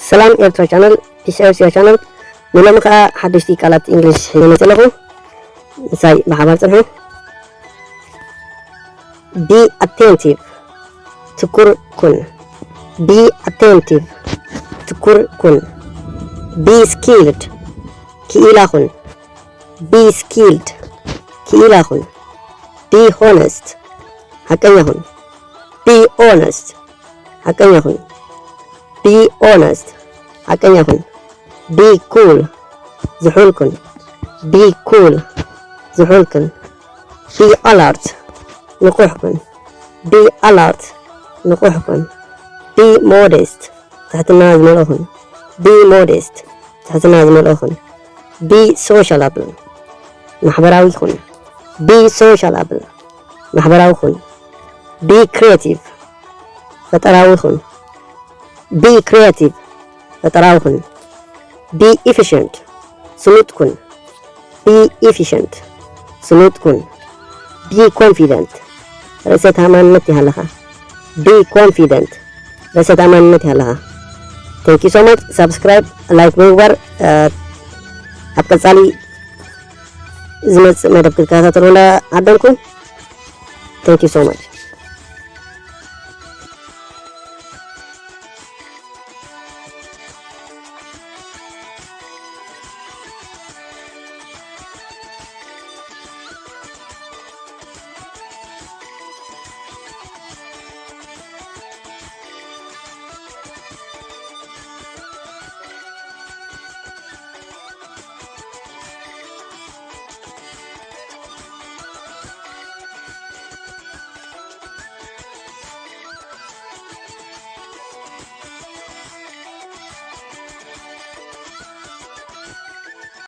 ሰላም ኤርትራ ቻነል፣ ፒስ ኤርትራ ቻነል። ንሎሚ ከኣ ሓደሽቲ ቃላት እንግሊሽ ሒዘ መጽእ ኣለኹ። ምሳይ ብሓባር ጽንሑ። Be attentive፣ ትኩር ኩን። Be attentive፣ ትኩር ኩን። Be skilled፣ ክኢላ ኩን። Be skilled፣ ክኢላ ኩን። Be honest፣ ሓቀኛ ኩን። Be honest፣ ሓቀኛ ኩን። Be honest፣ ሓቀኛ ኩን። Be cool፣ ዝሑል ኩን። Be cool፣ ዝሑል ኩን። Be alert፣ ንቑሕ ኩን። Be alert፣ ንቑሕ ኩን። Be modest፣ ትሕትና ዝመልኦ ኩን። Be modest፣ ትሕትና ዝመልኦ ኩን። Be sociable፣ ማሕበራዊ ኩን። Be sociable፣ ማሕበራዊ ኩን። Be creative፣ ፈጠራዊ ኩን። Be creative፣ ፈጠራዊ ኩን። Be efficient፣ ስሉጥ ኩን። Be efficient፣ ስሉጥ ኩን። Be confident፣ ርእሰ ተኣማንነት ይሃለኻ። Be confident፣ ርእሰ ተኣማንነት ይሃለኻ። Thank you so much። ሳብስክራይብ፣ ላይክ ብምግባር፣ እ፣ ኣብ ቀጻሊ ዝመጽእ መደብ ክትከታተሉ እንዳዓደምኩ። Thank you so much።